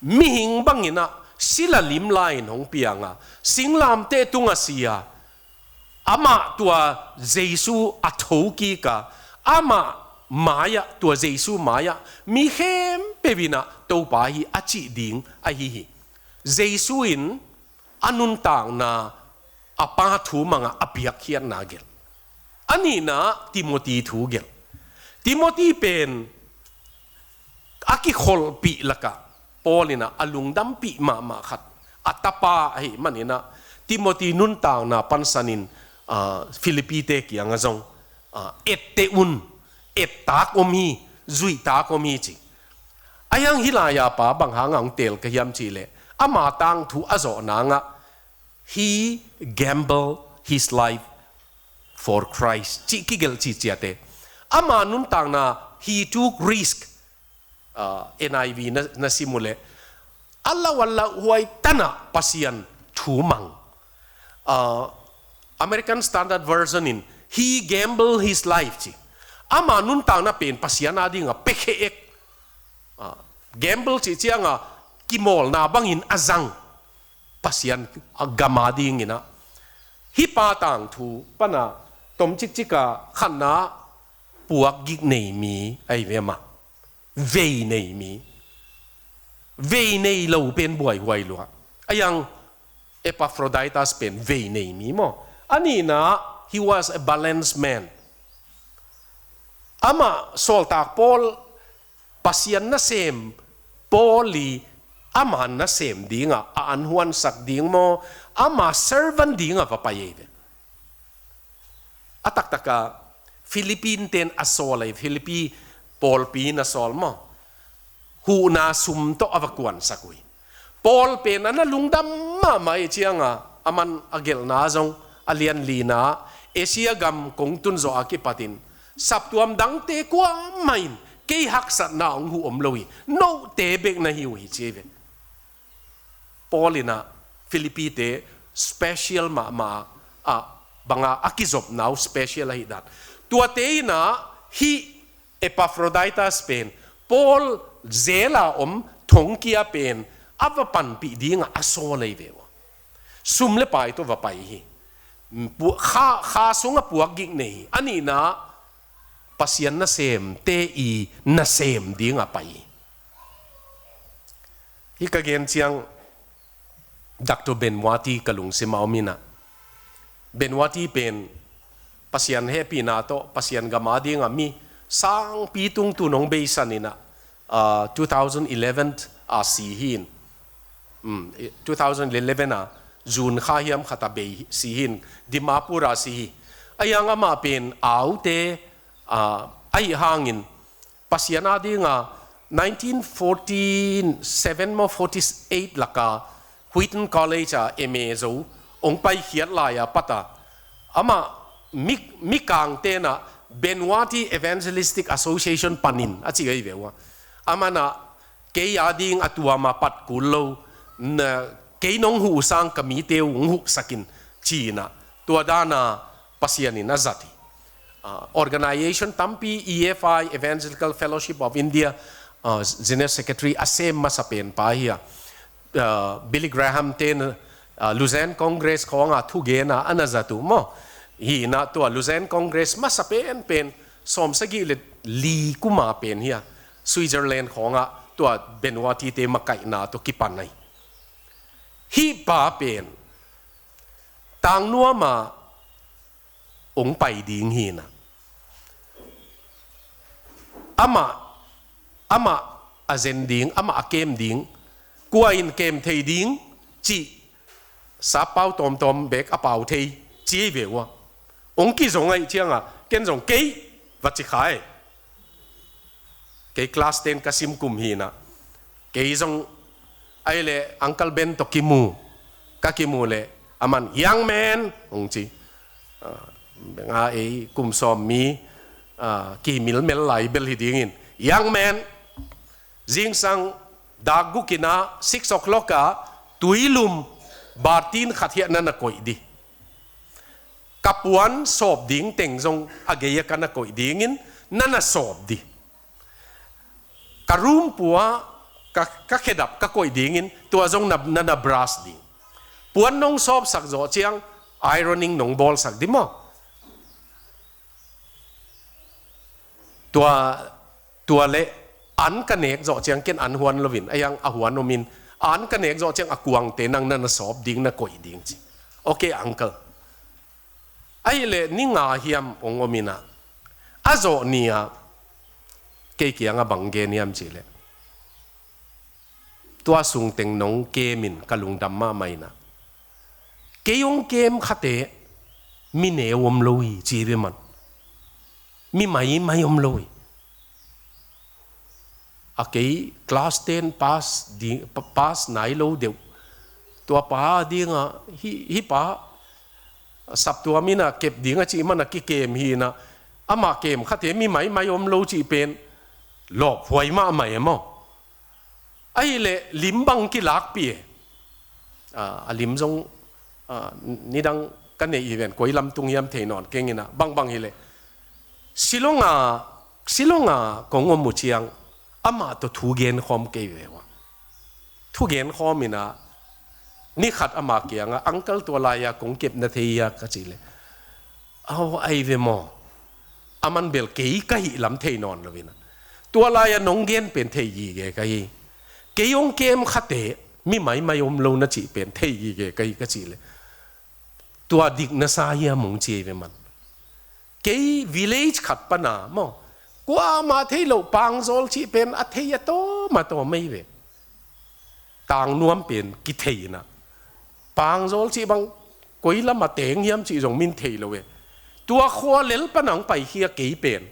mihing bangin ah sila limla in hong piang a, singlamteh tungah si a, amah tua Jesu a thokik a, amah mai-ah, tua Jesu mai-ah mi khempeuh in ah Topa hi a cih ding ahi hi. Jesu in a nuntakna, a pa thu mangah a biakkhiatna gelh. A nihna Timothy thu gelh. Timothy pen a kikholhpih lakah Paul inah a lungdampih mahmah khat a tapa ahih maninah Timothy nuntakna pansanin, ah, Philippi-te kiangah zong, ah, etteh un, ettak om hi, zuihtak om hi ci. A hiang hih lai-a pa bang hangah hong teel ka hiam cihleh ama tangthu a zawh nangah, "He gambled his life for Christ," cih kigelh cih ciate. Ama nuntakna, "He took risk." Ah, N I V na, na sim uh leh, a lau a lauhuai tanah Pasian thu mang. Ah, American Standard Version in, "He gambled his life," ci. Ama nuntakna pen Pasian adingah pekhe ek. Ah, gamble cih ciangah kimawlna bangin a zang Pasian a gam adinginah. Hih pa tangthu panah tom cikcika khatna puak gik nei mi ahi ve mah. Vei nei mi. Vei nei lo pen buaihuai lua. A hiang Epaphroditus pen vei nei mi maw. A nihna, he was a balanced man. Amah sawltak Paul, Pasian nasem Paul i ama nasem dingah a anhuansak ding maw, ama servant dingah va pai ei ve. A taktaka Philippi-ten a sawl ei, Philippi pawlpi in a sawl maw. Huhna sum tawh a va kuansak uh hi. Paul pen a na lungdam mahmah ei cianga, aman a gelhna zong a lian lina, Asia gam kong tun zawh a kipatin saptuam dangte kuamah in kei haksatna hong huh om lo hi, note bek na hi uh hi ci ei ve. Paul inah Philippi-te special mahmah a, banga a kizopna uh special ahih dan. Tuate inah hih Epaphroditus pen Paul zela om thongkia pen a va panpih dingah a sawl ei ve uh. Sum le pai tawh va pai hi. Pu-, kha, kha sungah puak gik nei hi. A nihna Pasian nasemte i nasem dingah pai hi. Hih ka gen ciang Doctor Benwati ka lungsim a om inah. Benwati pen Pasian hehpihna tawh Pasian gam adinga mi sangpi tungtun hong beisan inah, ah, two thousand eleven a si hi in. Um, two thousand eleven a June kha hiam khat a bei si hi in, Dimapur a si hi. A hiang amah pen aute, ah, ahi hangin Pasian adinga nineteen forty seven maw forty eight laka Wheaton College a M A zo hong paikhiat lai-a pata amah mi, mikang tenah Benwati Evangelistic Association panin a ci ei ve uh a. Amanah kei ading a tuama pat kul lo, na, kei nong huh sang ka mite uh hong huhsakin ci inah tua dana Pasian in a zat hi. Ah, organization tampi, E F I, Evangelical Fellowship of India, ah, General Secretary a sem masa pen pa hi a. Ah, Billy Graham ten, ah, Lausanne Congress khawngah thugena a na zat uh maw. Hi inah tua Lausanne Congress masa penpen sawmsagih le li kuma pen hi a. Switzerland khawngah tua Benwati-te makaihna tawh kipan ahi. Hih pa pen tangnuama hong pai ding hi inah. Amah, amah a zen ding, amah a kem ding, kua in kem thei ding cih sappau tawmtawm bek a pau thei ci ei ve uh a. Hong kizong ahih cianga ken zong kei va ci kha ei. Kei class ten ka sim kum hi inah. Kei zong ahih leh Uncle Ben tawh kimu. Ka kimu leh aman, "Young man," hong ci. Ah, nga ei kum sawm mi, ah, kimilmel lai bel hi dingin, "Young man, zingsang dak guk inah six o'clock ah Tuilum bartin khat hiah na na koih dih. Ka puan sawp ding teng zong a gei-a ka na koih dingin na na sawp dih. Ka room pua, ka, ka khedap ka koih dingin tua zong na, na, na brush ding. Puan nong sawpsak zawh ciang ironing nong bawlsak dih maw. Tua, tua leh an ka nek zawh ciang ken an huan loin, a hiang a huan omin, an ka nek zawh ciang a kuangte nang na na sawp ding, na koih ding," ci. "Okay, uncle," Ahih leh ni nga hiam hong om in ah, a zawh ni-ah kei kiangah bang gen hiam cih leh, tua sung teng nong kem in ka lungdam mahmah in ah, kei hong kem khate mi neu om lo hi ci ve man. Mi maimai om lo hi. A kei class ten pass di, pa-, pass nai lo deuh. Tua pa dingah, hih, hih pa saptuam in ah kep ding a cih man a kikem hi in ah, amah kem khate mi maimai om lo cih pen lawphuai mahmah e maw. Ahih leh lim bang kilakpih e. A, a lim zong, a, nidang ka neih hi ven, koi lam tung hiam thei nawn keng in ah, bangbang hi leh Shillong ah, Shillong ah kong om uh ciang, amah tawh thu genkhawm kei ve ua. Thu genkhawm in ah, ni khat ama kiangah, "Uncle, tua lai-ah kong kep na thei hia?" ka cih leh, "Aw, ai ve maw, aman bel kei ka hih lam thei nawn lo in ah, tua lai-ah nong gen pen thei gige ka hi. Kei hong kem khate mi maimai om lo na cih pen thei gige ka hi," ka cih leh, "Tua dik na sa hiam?" hong ci ve man. Kei village khat pana maw, kuamah thei loh Pangzawl cih pen a thei a tawm a tawm ahi ve. Tangnuam pen kithei in ah, Pangzawl cih bang koi lam a teng hiam cih zong min thei lo e. Tua khua lel pana hong paikhia kei pen,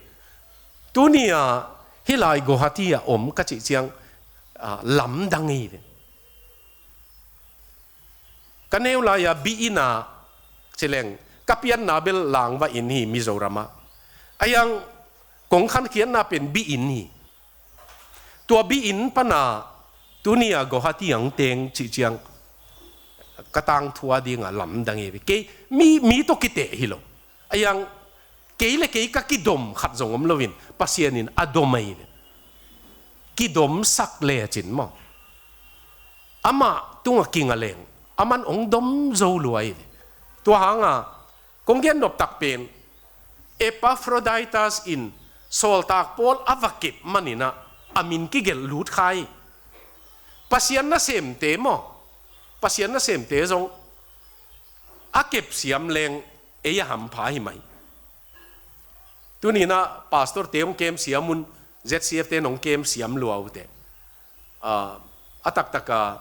tuni-ah hih lai Guwahati ah om ka cih ciang, a, lamdang ahi ve. Ka neu lai-a bi-inn ah, ci leng, ka pianna bel langva inn hi Mizoram ah. A hiang kong khankhiatna pen bi-inn hi. Tua bi-inn pana tuni-a Guwahati ang teng cih ciang ka tangthu a dingah lamdang hi ve. Kei mi, mi tawh kiteh hi lo. A hiang kei le kei ka kidom khat zong om loin Pasian in a dom ahi ve. Kidomsak lecin maw, amah tungah kinga leng, aman hong dom zo lua hi ve. Tua hanga kong gen noptak pen, Epaphroditus in sawltak Paul a va kep manin ah a min kigelh lut kha hi. Pasian nasemte maw, Pasian nasemte zong a kepsiam leng ei a hampha hi mai. Tuni-in ah pastorte hong kemsiam un, Z C F te in hong kemsiam lua uh teh, a, a taktaka,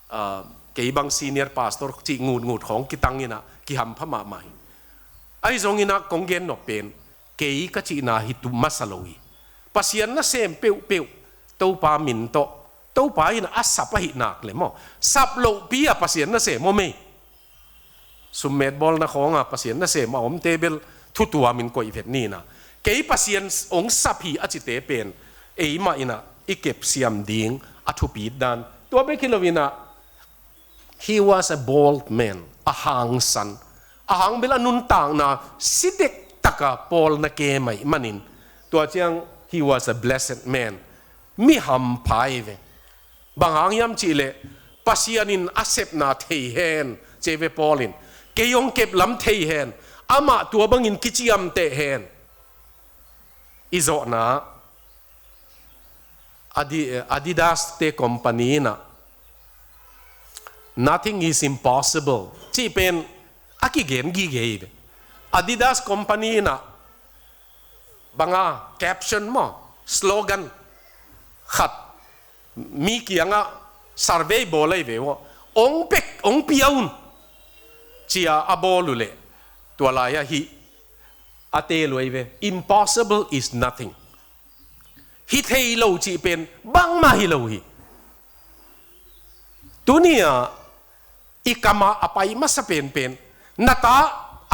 a, kei bang senior pastor cih ngutngut khawng kitang in ah kihampha mahmah hi. Ahi zongin ah kong gen nop pen, kei ka cihna hi tuh masa lo hi. Pasian nasem peuhpeuh Topa min tawh, Topa in a sap ahih nak leh maw, sap lohpi-a Pasian nasem om ei. Summet bawlna khawnga Pasian nasem a omte bel thutuamin koih vet ni in ah, kei Pasian hong sap hi a cite pen eimah in ah i kepsiam ding a thupit dan. Tua bek hi loin ah, he was a bold man, a hangsan, a hang bel a nuntakna si dektaka Paul na kem ahih manin, tua ciang he was a blessed man, mi hampha hi ve. Bang hang hiam cih leh, Pasian in a sepna thei hen, ci hi ve Paul in. Kei hong kep lam thei hen, amah tua bangin kiciamteh hen. I zawhna, Adi-, Adidas te company in ah, "Nothing is impossible," cih pen a kigen gige hi ve. Adidas company in ah, banga caption maw, slogan khat mi kiangah survey bawl ahi ve uh. "Hong pia, hong pia un," ci-a a bawl uh leh, tua lai-ah hih a teel uh ahi ve. Impossible is nothing. Hi thei lo cih pen bangmah hi lo hi. Tuni-ah i kamah a pai masa penpen, na ta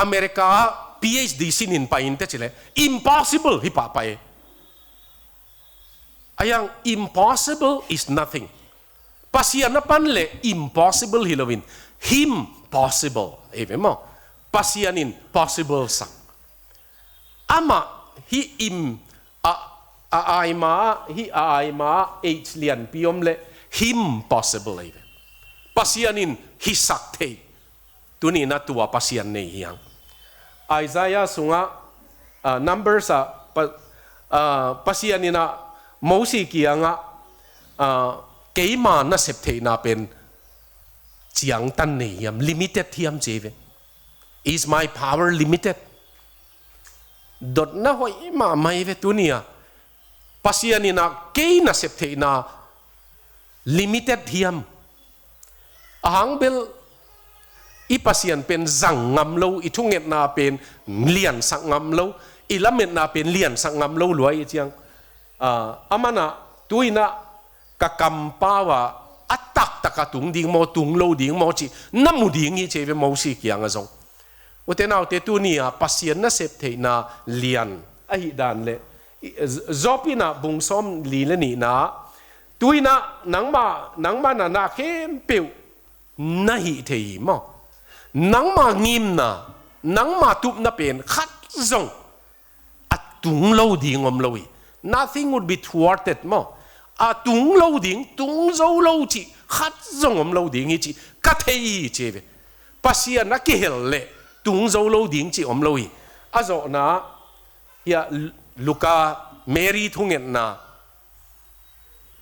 America ah P H D sinin pai in teh ci leh, impossible hi pahpah e. A hiang, impossible is nothing. Pasian a pan leh impossible hi loin, him possible hi ve maw. Pasian in possible sak. Amah hih im, a, a aima, hih a aima, H lianpi om leh him possible hi ve. Pasian in hisak thei. Tuni-in ah tua Pasian nei hi hang. Isaiah sungah, ah, Numbers ah, Pa-, ah, Pasian in ah Mosi kiangah, ah, "Keima nasep theihna pen ciangtan nei hiam, limited hiam?" ci hi ve. Is my power limited? Dotna hoih mahmah hi ve tuni-a. Pasian in ah kei nasep theihna limited hiam? A hang bel i Pasian pen zang ngam lo, i thungetna pen liansak ngam lo, i lametna pen liansak ngam lo lua i ciang. Ah, a man ah tu-in ah ka kampau ah a taktak a tung ding maw, tung lo ding maw cih na mu ding hi ci ve Mosi kiangah zong. Ute naute tuni-a Pasian nasep theihna lian ahih dan le, i, Job in ah bung sawm li le nihna, tu-in ah nangma, nangma na na khempeuh na hih thei hi maw? Nangma ngimna, nangma tupna pen khat zong a tung lo ding om lo hi. Nothing would be thwarted maw? A tung lo ding, tung zo lo cih khat zong om lo ding hi cih ka thei hi ci ve. Pasian a kihel le tung zo lo ding cih om lo hi. A zawhna, hiah Luka, Mary thungetna,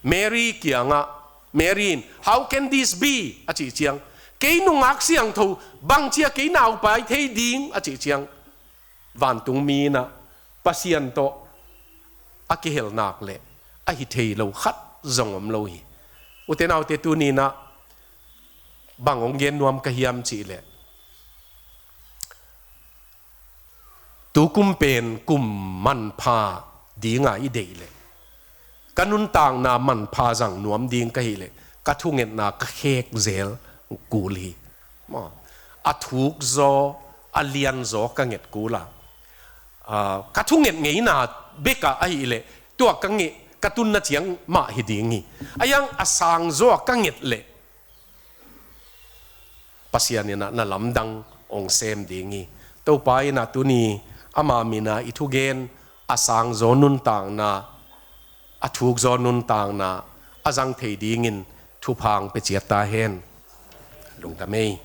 Mary kiangah, Mary in, "How can this be?" a cih ciang, "Kei nungak siangtho bangci-a kei naupai thei ding?" a cih ciang, vantungmi in ah Pasian tawh a kihel nak le a hi thei lo khat zong om lo hi. Ute naute tuni-in ah bang hong gen nuam ka hiam cih leh, tu kum pen kum manpha dinga i deih leh, ka nuntakna manpha zang nuam ding ka hih leh, ka thungetna ka khek zel kul hi. Maw, a thuk zaw, a lian zaw ka nget kul a, ah, ka thunget ngeina bekah ahih leh tua ka ngeh, ka tunna ciang mah hi ding hi. A hiang a sang zaw a ka nget leh Pasian in ah na lamdang hong sem ding hi. Topa in ah tuni ama min a i thugen a sang zaw nuntakna, a thuk zaw nuntakna a zang thei dingin thupha hong pia ciat ta hen. Lungdam ei.